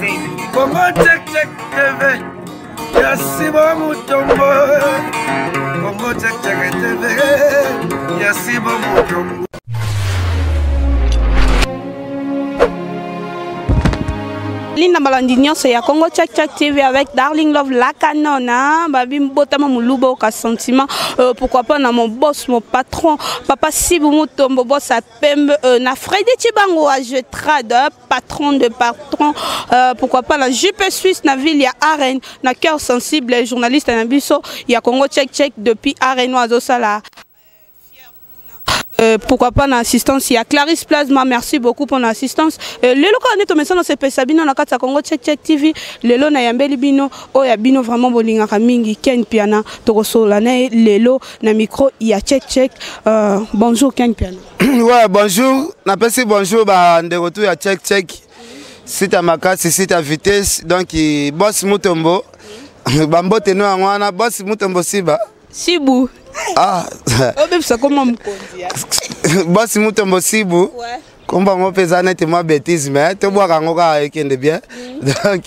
Congo Check Check TV ya Sibo Mutombo Congo Check Check TV ya Sibo Mutombo Linda balandi nyonso ya Congo Check Check TV avec Darling Love la canon hein? Babi mbotama muluba oka sentiment euh, pourquoi pas na mon boss mon patron papa Sibu Mutombo boss à Pembe euh, na Freddy Chibango à je trade hein, patron de patron euh, pourquoi pas la JP Suisse na ville ya Arène na cœur sensible journaliste na biso ya Congo Check Check depuis Arène azosala Euh, pourquoi pas na assistance ya Clarisse Plasma merci beaucoup pour l'assistance euh, lelo kaka nde tomesana osepelisa bino na kati ya Congo Check Check TV lelo nayambeli bino oyo ya bino vraiment bolingaka mingi Ken Piana tokosolola na ye lelo na micro ya Check Check euh, bonjour Ken Piana ouais bonjour napesi bonjour bandeko tu ya Check Check site ya makasi site ya vitesse donc boss Mutombo bambote no yango wana boss Mutombo siba Sibu. Ah. Obebisa koma mokonzi. Boss Mutombo Sibu. Ouais. Kombo yango mpe eza neti mwa bêtise mais tobwaka yango kaka ekende bien. Donc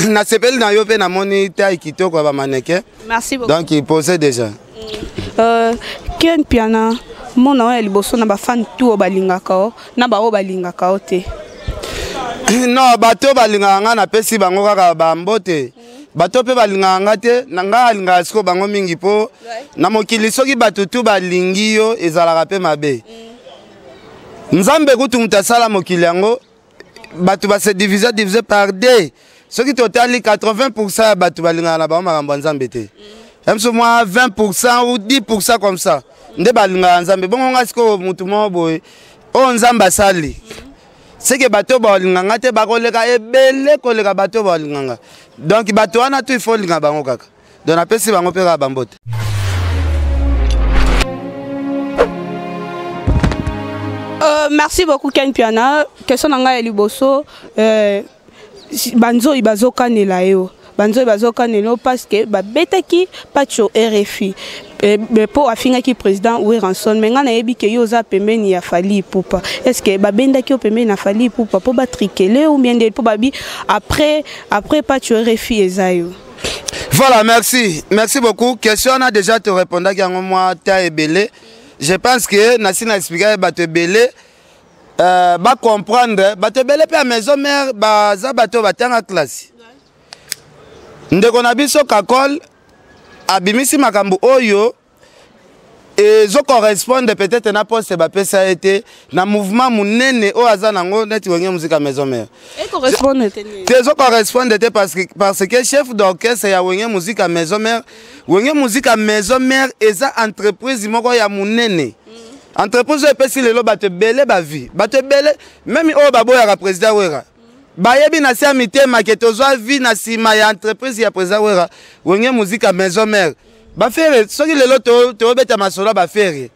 nasepeli na yo mpe namoni taille kitoko ya bamaneke. Merci beaucoup. Donc posez déjà. Euh, Ken Piana, mona oyo ya liboso na bafan tout oyo balingaka yo na baoyo balingaka yo te. Non, bato balingaka nga napesi bango kaka bambote. Bato mpe balingaka nga te, na nga alingaka sikoyo bango mingi mpo na mokili soki bato tu balingi yo ezalaka mpe mabe. Nzambe kutu moto asala mokili yango, bato ba se diviser diviser par deux. Soki totali 80% ya bato balingaka na bango makambo ya Nzambe te. Même mwa 20% ou 10% comme ça nde balingaka Nzambe. Bongo nga sikoyo motu moko boye oyo Nzambe asali seke bato balinga nga te bakoleka ebele koleka bato balinga nga. Donc bato wana tu il faut linga bango kaka. Donc napesi bango mpe kaka bambote. Merci beaucoup Ken Piana. Question na ngai ya liboso banzoi bazokanela yo. Banzoi bazokanela yo parce que babetaki Pacho RFI. Po afingaki président Werrason, mais nga nayebi ke yo oza pembeni ya Fally Ipupa. Est-ce que babendaki yo pembeni na Fally Ipupa po batrikele ou bien nde po babi après après Pacho RFI eza yo? Voilà, merci. Merci beaucoup. Question on a déjà te répondre qui en moi ta ebele. Je pense que nasi na expliquer bato ebele ba comprendre bato ebele pe à maison mère ba za bato batanga classe. Ndeko na biso Kakol abimisi makambo oyo ezo correspondre peut-être na poste bapesa ye te na mouvement munene oyo aza nango neti Wenge Musica Maison Mère. E correspondre te nini? Te ezo correspondre te parce que chef d'orchestre ya Wenge Musica Maison Mère, Wenge Musica Maison Mère eza entreprise moko ya munene. Entreprise oyo epesi lelo bato ebele ba vie, bato ebele même oyo baboyaka président Wera. Bayebi na se ya mitema ke tozwa vie na nsima ya entreprise ya président Wera, Wenge Musica Maison Mère. Bafere soki lelo tobeta masolo bafere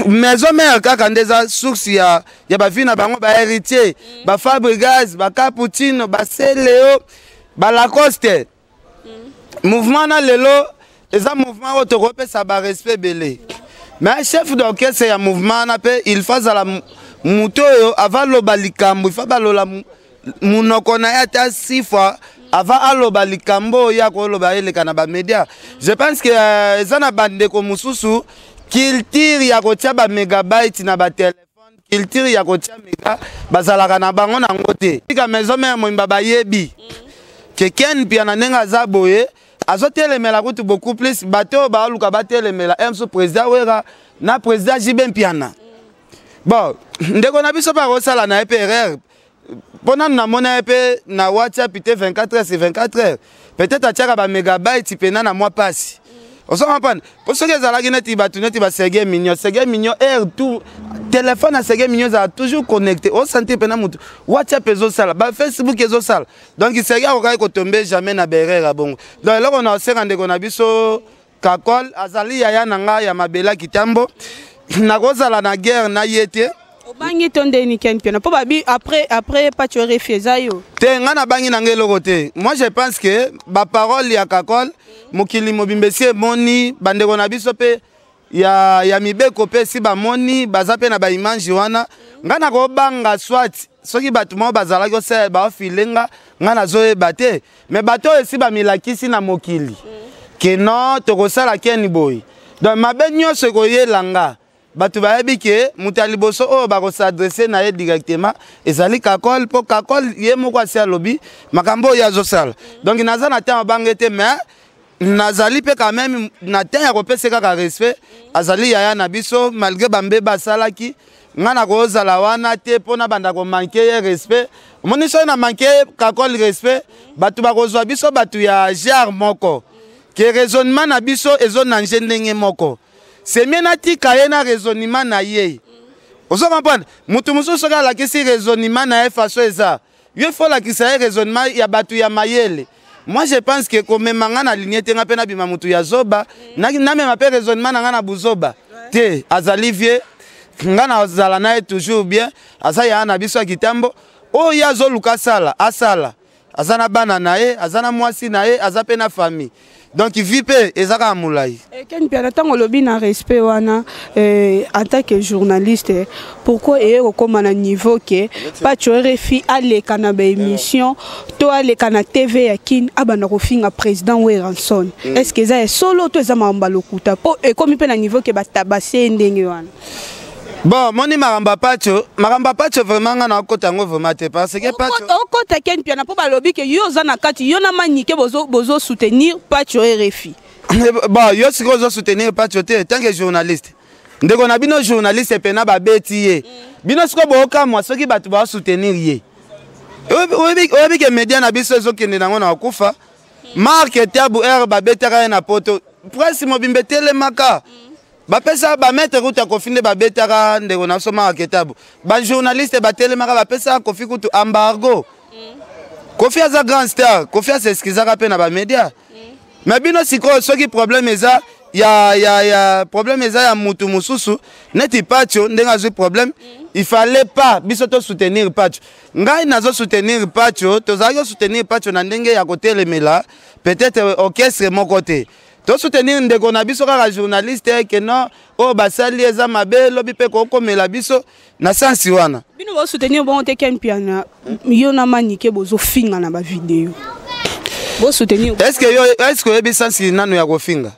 Maison Mère kaka nde eza source ya ba vie na bango, ba héritier, ba Fabregas, ba Cappuccino, ba Celeo, ba Lacoste. Mouvement na lelo eza mouvement oyo tokopesa ba respect ebele. Mais chef d'orchestre ya mouvement na pe il faut azala moto oyo ava loba likambo, il faut balola munoko na ye ata 6 fois avant aloba likambo oyo akoloba eleka na ba média. Je pense que eza na bandeko mosusu culture ya kotia ba mégabyte na ba téléphone, culture ya kotia méga bazalaka na bango nango te. Tika maison mère moimba bayebi ke Ken Piana ndenge aza boye azotelemela kutu beaucoup plus bato oyo baluka batelemela M président Wera na président JB Mpiana. Bon, ndeko na biso pa kosala na ye pe erreur. Mpona namona ye pe na WhatsApp te 24 heures sur 24 heures. Peut-être atiaka ba mégabytes pena na mwa pasi. Ozo comprendre? Po soki ezalaki neti bato neti ba Serge Mignon, Serge Mignon heure tout téléphone ya Serge Mignon ezala toujours connecté. O sentir pena mutu WhatsApp ezosala, ba Facebook ezosala. Donc Serge akokaki kotomber jamais na ba erreur ya bongo. Donc eloko na osenga ndeko na biso Kakol azali yaya na nga ya mabela kitambo. Nakozala na guerre na ye te. Obangi to ndeni Ken Piana po babi après Pacho RFI eza yo. Te nga na bangi na nga eloko te. Moi je pense que ba parole ya Kakol mokili mobimba esi emoni bandeko na biso pe. ya mibeko mpe esi bamoni, baza mpe na baimage wana. Ngai nakobanga soit soki bato moko bazalaki osala baofile nga, ngai nazoyeba te, mais bato oyo esi bamilakisi na mokili ke non, tokosala keni boye. Donc mabe nyonso ekoyela nga, bato bayebi ke moto ya liboso oyo bakos'adresser na ye directement ezali Kakol, mpo Kakol ye moko asi alobi makambo oyo azosala. Donc naza na temps abange te, mais nazali mpe quand même na temps ya kopesa kaka respect. Azali yaya na biso, malgré bambeba asalaki, ngai nakozala wana te mpo na banda komanquer ye respect. Omoni, soki na manquer Kakol respect, bato bakozwa biso bato ya genre moko ke raisonnement na biso ezonange ndenge moko. C'est mieux natika ye na raisonnement na ye. Ozo comprendre? Motu mosusu soki alakisi raisonnement na ye façon eza yo, faut olakisa ye raisonnement ya bato ya mayele. Moi, je pense que komema nga na ligne te, nga mpe nabima motu ya zoba, namema mpe raisonnement na nga na buzoba te. Azali vieux, nga nazala na ye toujours bien. Aza yaya na biso ya kitambo. Oyo ye azoluka asala, asala. Aza na bana na ye, aza na mwasi na ye, aza mpe na famille. Donc vie mpe eza kaka molai. Ken Mpiana, ntango olobi na respect wana, en tant que journaliste, pourquoi eye kokóma na niveau ke Pacho RFI aleka na baémission to aleka na TV ya Kine, abanda kofinga président Werrason? Est ce que eza ya solo to eza makambo ya lokuta, mpo ekómi mpe na niveau ke batabase ye ndenge wana? Bon, moni, makambo ya Pacho, makambo ya Pacho, vraiment nga nakota yango vraiment te, parce que Pacho Okota, Ken Mpiana, mpo balobi ke yo oza na kati, yo na Manike bozosoutenir Pacho RFI. Bon, yo sikoyo ozosoutenir Pacho te tant que journaliste? Ndeko na bino journaliste pena babeti ye, bino sikoyo bookamwa soki bato baosoutenir ye. Oyebi ke média na biso ezokende nango na kokufa. Mark Tabu r babetaka ye na Poto, presse mobimba etelemaka, bapesa bamaître kutu Kofi nde babetaka ndeko na biso Mark Tabu, bajournaliste batelemaka, bapesaka Kofi kutu embargo. Kofi aza grand star, Kofi as'excusaka mpe na bamédia. Mais bino sikoyo, soki problème eza ya problème eza ya mutu mosusu neti Pacho, ndenge azwi problème, il fallait pas biso tosoutenir Pacho. Ngai nazosoutenir Pacho, tozalaki kosoutenir Pacho na ndenge ya kotelemela peut-être orchestre moko te. Tosoutenir ndeko na biso kaka journaliste ke non, oyo basali eza mabe, lobi mpe kokomela biso na sansi wana. Bino bosoutenir bongo te, Ken Mpiana. Yo na Manike bozofinga na bavideo, bosoutenir? Est ce que yo, est ce que oyebi sansi nano ya kofinga?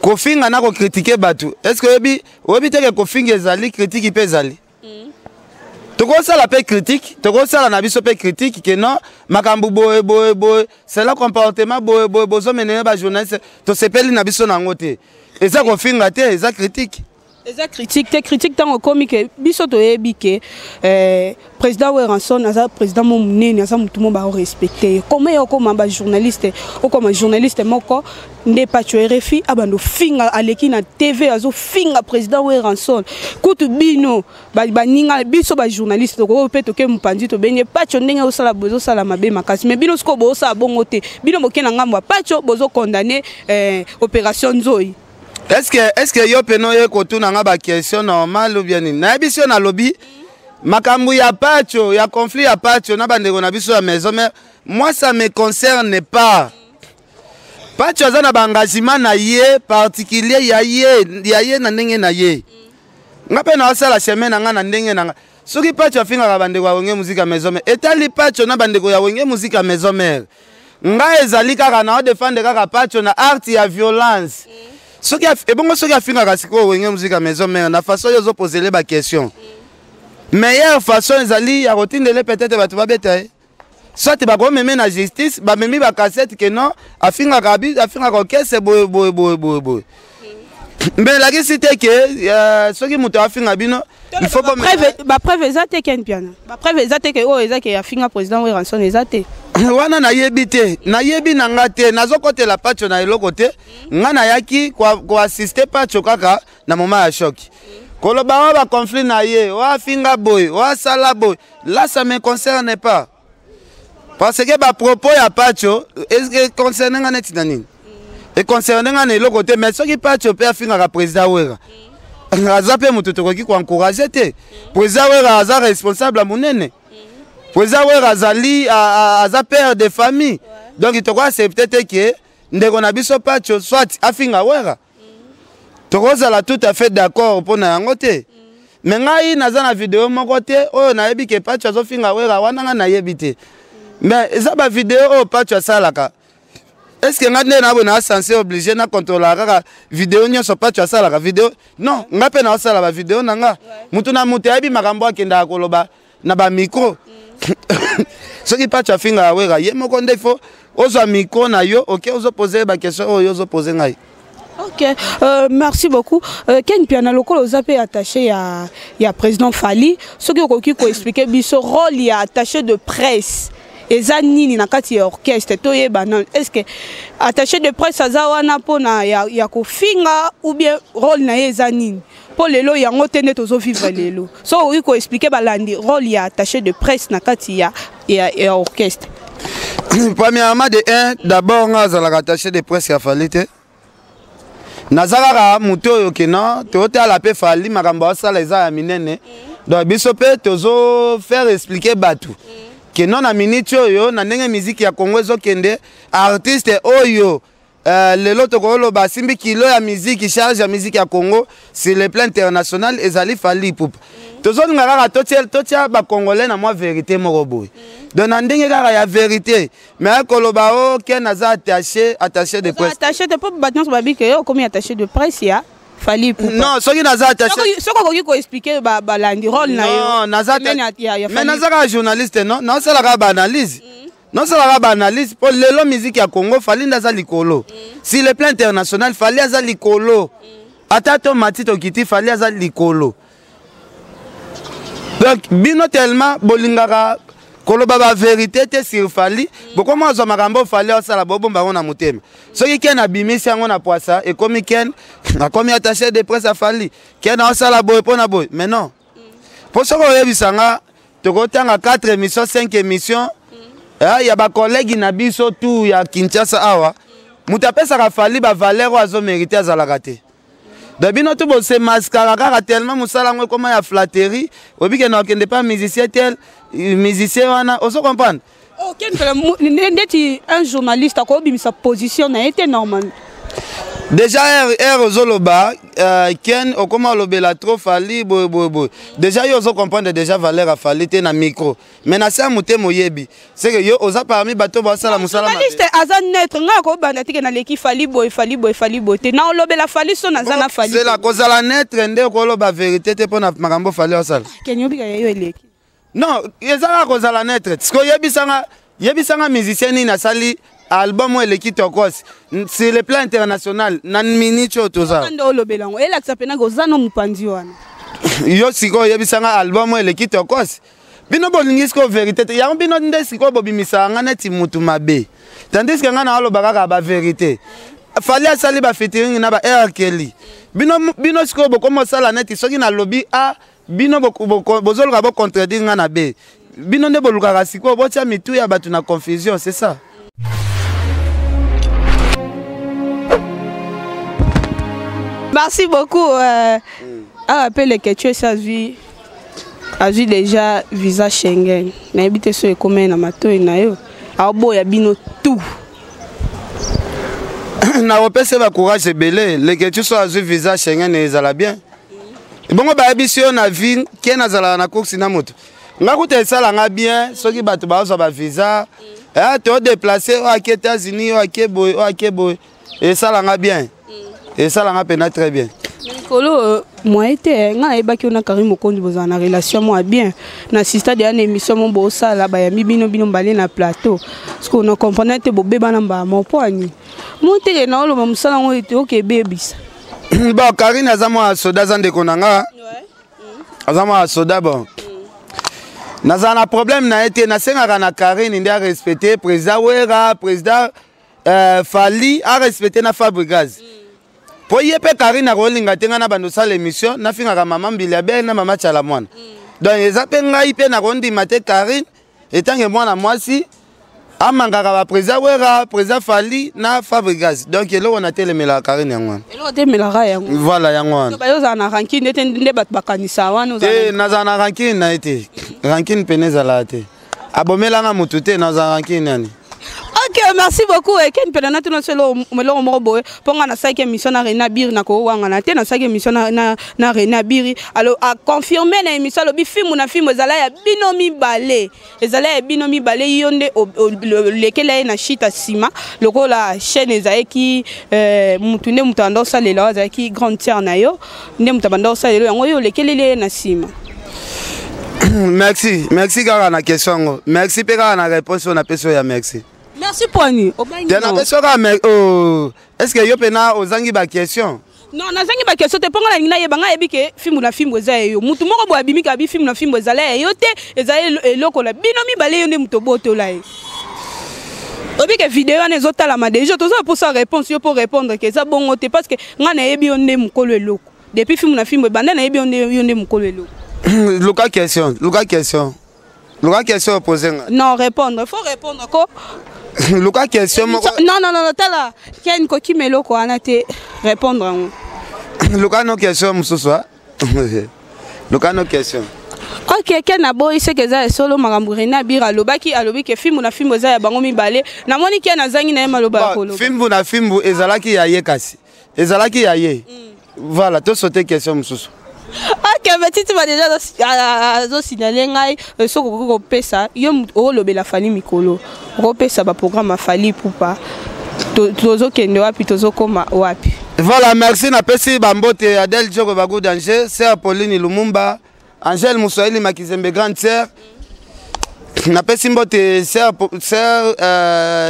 Kofinga na kocritiquer bato, est ce que oyebi? Oyebi te ke kofinga ezali critique mpe ezali? Tokosala mpe critique, tokosala na biso mpe critique ke non, makambo boye boye boye, cela comportement boye boye bozomenene bajournaliste, tosepeli na biso na yango te. Eza kofinga te, eza critique. Eza critique te. Critique, ntango okomi ke biso toyebi ke président Werrason aza président mo monene, aza motu mo baorespecte ye. Koma ye okoma bajournaliste, okoma journaliste moko nde Pacho RFI abanda ofinga, aleki na TV azofinga président Werrason. Kutu bino baninga biso bajournaliste tokoki mpe toke mopanzi, tobengi Pacho ndenge osala boye, ezosala mabe makasi. Mais bino sikoyo bozosala bongo te. Bino boke na ngambo ya Pacho, bozocondamner opération nzoi. Est ce que yo pene oye kotuna nga baquestion normale ou bien nini? Nayebi si yo nalobi makambo ya Pacho, ya conflit ya Pacho na bandeko na biso ya maison mère, moi, ça me concerne pas. Pacho aza na baengagement na ye particulier ya ye na ndenge na ye. Nga mpe naosala chemin na nga na ndenge na nga. Soki Pacho afingaka bandeko ya Wenge Musica Maison Mère, etali Pacho na bandeko ya Wenge Musica Maison Mère. Ngai ezali kaka na odefendre kaka Pacho na art ya violence. Soki ebongo soki afingaka sikoyo Wenge Musica Maison Mère na façon oyo ozopozele baquestion, meilleure façon ezali ya kotindele peut-être bato babeta ye, soit bakomeme na justice, bamemi bacassette ke non, afingaka, afingaka orchestre boye boye boye boye boye. Mbe elakisi te ke soki moto afinga bino, il faut Bapreuve eza te, Ken Mpiana. Bapreuve eza te ke oyo eza ke afinga président Werrason, eza te. Wana nayebi te, nayebi na nga te. Nazokotela Pacho na eloko te. Nga nayaki koassister Pacho kaka na moment ya choc. Koloba oyo baconflit na ye, oyo afinga boye, oyo asala boye, là, ça me concerne pas, parce que bapropos ya Pacho econcerne nga neti na nini? Econcerne nga na eloko te. Mais soki Pacho mpe afingaka président Wera, aza mpe moto tokoki koencourager te. Président Wera aza responsable ya monene. Président Wera azali, aza père de famille. Donc tokoaccepte te ke ndeko na biso Pacho soit afinga Wera. Tokozala tout à fait d'accord mpo na yango te. Mais ngai naza na video moko te oyo nayebi ke Pacho azofinga Wera wana, ngai nayebi te. Mais eza bavideo oyo Pacho asalaka. Est ce que ngai nde naboye naa censé obligé na contrôlaka kaka video nyonso Pacho asalaka video? Non, ngai mpe naosala bavideo na nga. Mutu na mutu ayebi makambo akendaka koloba na bamicro. Soki Pacho afingaka Wera, ye moko nde faut ozwa micro na yo, ok, ozopose baquestion oyo ozopose ngai. Ok, merci beaucoup. Ken Piana, lokola oza pe attaché ya président Fally, soki okoki ko expliquer biso rôle ya attaché de presse eza nini na kati ya orchestre, toyeba non, est-ce que attaché de presse aza wana mpona ya kofinga ou bien rôle na ye eza nini? Mpo lelo yango te nde tozovivre lelo. So okoki koexpliquer balandi rôle ya attaché de presse na kati ya orchestre. Premièrement, de un, d'abord nga azalaka attaché de presse ya Fally te. Naza kaka motu oyo kena totala mpe Fally makambo asala eza ya minene. Donc biso mpe tozo faire expliquer bato keno na miniti oyo, na ndenge miziki ya Congo ezokende, artiste oyo lelo tokoloba asimbi kilo ya miziki, charge ya miziki ya Congo sur le plan international, ezali Fally Ipupa. Tozolinga kaka totia bacongolais na mwa vérité moko boye. Donc na ndenge kaka ya vérité, mais koloba o Ken aza attaché de presse. Attaché te, mpo bato nyonso babike yo okomi attaché de presse ya Fally Ipupa. Non, soki naza attaché Soki okoki koexpliquer balandi rôle na yo. Non, naza pembeni ya mais Fally. Naza kaka journaliste, non, naosalaka baanalyse, nosalaka baanalyse mpo lelo miziki ya Congo, Fally nde aza likolo. Sur le plan international, Fally aza likolo. Ata to mati tokiti, Fally aza likolo. Donc bino tellement bolingaka koloba bavérité te sur Fally, bokoma azwa makambo Fally asala, bobomba yango na motema. Soki Ken abimisi yango na poisa, ekomi Ken akomi attaché de presse ya Fally, Ken aosala boye mpo na boye. Mais non, mpo soki oyebisa nga, tokotanga 4 émissions, 5 émissions ya bacollègue na biso tu ya Kinshasa awa, moto apesaka Fally bavaleur oyo azomérite azalaka te. Donc bino tu bose maskara kaka tellement mosala yango ekoma ya flatterie. Oyebi ke na okende pa musicien tel, musicien wana, ozo comprendre. Oh, Ken Piana, ndeti un journaliste akobimisa position na ye te normalement. Déjà r ozoloba Ken okoma olobela trop Fally boye boye boye. Déjà yo ozo comprendre déjà valeur ya Fally te na micro, mais na se ya motema oyebi c'est que yo oza parmi bato basala mosala mabe. Journaliste aza neutre. Ngai akobanda tike naleki Fally boye, Fally boye, Fally boye te. Na olobela Fally so naza na Fally. Zela, kozala neutre nde okoloba vérité te mpo na makambo Fally osala. Ken, yobika ya yo eleki. Non, eza kaka kozala neutre. Siko yebisanga musicien nini asali album oyo eleki tokos sur le plan international na minute oyo toza? Nde olobela yango elakisa mpena koza no mopanzi wana. Yo sikoyo oyebisanga album oyo eleki tokos. Bino bolingi sikoyo vérité te. Yango bino nde sikoyo bobimisaka nga neti mutu mabe, tandis ke nga na aloba kaka bavérité. Fally asali bafeaturing na ba R Kelly. Bino sikoyo bokoma osala neti soki nalobi a, bino bozoluka bocontredire nga na b. Bino nde bolukaka sikoyo botia mitu ya bato na confusion, c'est ça. Merci beaucoup. Awa mpe Leketchu esi azwi déjà visa Schengen. Nayebi te so ekomai na matoi na yo. Aoboya bino tout. Nakopesa bacourage ebele. Leketchu so azwi visa Schengen, ezala bien. Bongo bayebisi yo na vie ke nazalaka na course na moto. Nga kuta esalanga bien soki bato bazwa bavisa, todéplace, oyo ake États-Unis, oyo ake boye, oyo ake boye, esalanga bien, esalanga mpena très bien. Mikolo moye te, ngai nayebaki yo na Karim Mokonzi bozala na relation moko ya bien. Na sista deya na émission mo bosala, bayambi bino mbale na plateau, parce que na comprendre te bobebana mbala moko mpo ani mo teke na oloba mosala yango ete oke ebebisa. Bon, Karine aza mwa soda, aza ndeko na nga, aza mwa soda. Bon, nazala na problème na ye te. Nasengaka na Karine nde arespecte président Wera, président Fally, arespecte na Fabrigaz, mpo ye mpe Karine akolinga te ngai na bando osala émission nafingaka mama Mbili Abel na mama Tiala Mwana. Donc eza mpe ngai mpe nakondima te Karine etange mwana mwasi amangaka baprésident Wera, président Fally na Fabrigaz. Donc eloko natelemelaka Karine yango wana. Eloko temelaka yango. Voilà, yango wana. Bayo ozala na rancune te nde bato bakanisa wana? Te, nazala na rancune na ye te. Rancune pene ezalaka te. Abomelanga motu te, nazala rancune nani? Ok, merci beaucoup. Ken Mpiana, natuna selo eloko moko boye mpo nga nasalaki émission na René Abiri, na kowangana te, nasalaki émission na René Abiri. Alors aconfirme na émission, alobi fimbu na fimbu ezala ya bino mibale, ezala ya bino mibale. Yo nde olekela ye na shita nsima lokola chaîne ezalaki mutu nde moto abanda osalela oyo azalaki grande sœur na yo, nde moto abanda osalela yango, yo olekeleli ye na nsima. Merci, merci kaka na question yango, merci mpe kaka na réponse oyo napesi oyo ya merci. Merci poani. Te, napesi yo kaka. Oh, est ce que yo mpena ozangi baquestion? Non, nazangi baquestion te, mpo nga nalingi nayeba. Ngai ayebi ke fimbu na fimbu eza ya yo. Mutu moko boye abimi ka abi fimbu na fimbu ezala ya yo te, ezala eloko na bino mibale, yo nde moto obotola ye. Oyebi ke video wana ezotalama déjà, toza mposa réponse yo mpo répondre ke eza bongo te, parce que ngai nayebi yo nde mokolo eloko. Depuis fimbu na fimbu ebanda, nayebi yo nde, yo nde mokolo eloko. Luka question, luka question, luka question opose nga. Non, répondre, il faut répondre ko. Luka question moko. Non, non, non, tala Ken, kokima eloko wana te, répondre yango. Luka no question mosusu, luka no question. Ok, Ken aboyi seke eza ya solo makambo René Abiri alobaki. Alobi ke fimbu na fimbu eza ya bango mibale. Namoni Ken azangi na ye maloba ya koloba. Fimbu na fimbu ezalaki ya ye, kasi ezalaki ya ye. Voilà, tosaute question mosusu. Ok, mais titi ba déjà azosignaler ngai. Soki okoki kopesa yo, olobela Fally mikolo, okopesa baprogramme ya Fally Ipupa, tozokende wapi, tozokóma wapi? Voilà, merci. Napesi bambote Adel Djoko, Bagu Danger, sœur Pauline Lumumba, Angèle Muswahili Makizembe, grande sœur. Napesi mbote sœur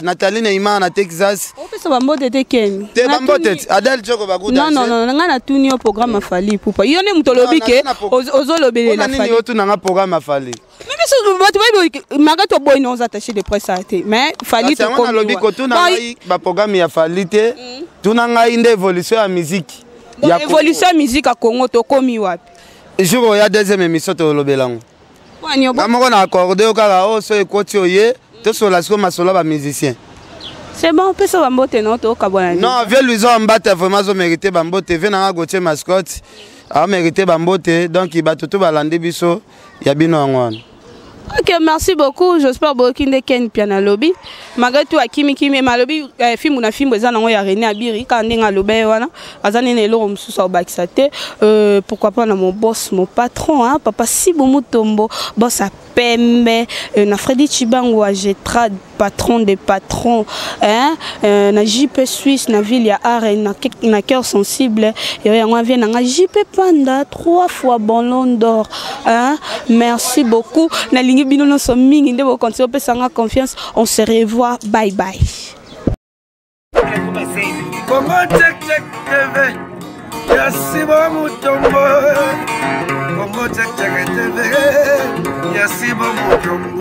Nathalie Neymar na Texas. Opesa bambote te, Ken. Te, bambote Adel Djoko, Bagu. Non, non, non, ngai natuni yo programme ya Fally Ipupa. Yo nde moto olobi ke ozolobelela. Nini otunanga programme ya Fally? Mais biso bato bayebi maka toboyi na oza attaché de presse aya te, mais Fally. Yango nalobi, kotuna ngai baprogramme ya Fally te, tuna ngai nde évolution ya musique. Ya évolution ya musique ya Congo, tokomi wapi? Jour oya deuxième émission, tolobela yango. Nga moko na accorde yo kaka oyo so ekoti oye, tosola sikoyo masolo ya bamusicien. C'est bon, opesa bambote no, tokabwana. Non, vieux Luison Mbata vraiment azomérite bambote. Vieux nanga Gautier Mascotte amérite bambote. Donc bato to balandi biso, ya bino yango wana. Ok, merci beaucoup. J'espère boyoki nde Ken Mpiana alobi. Malgré tout akimikimi, malobi fimbu na fimbu eza nango ya René Abiri, kaka ndenge aloba ye wana, aza nene eloko mosusu akobakisa te. Pourquoi pas na mon boss, mon patron, hein, papa Sibo Mutombo, boss à Pembe, na Freddy Chibango Agetrad, patron des patrons, hein, na JP Suisse, na ville ya Arène, na cœur sensible, et yango vient na JP Panda, trois fois Ballon d'Or, hein. Merci beaucoup. Na lingi bino nyonso mingi nde bokontinue opesanga confiance. On se revoit, bye bye. Congo Check Check TV, Yasibo Mutombo. Congo Check Check TV, Yasibo Mutombo.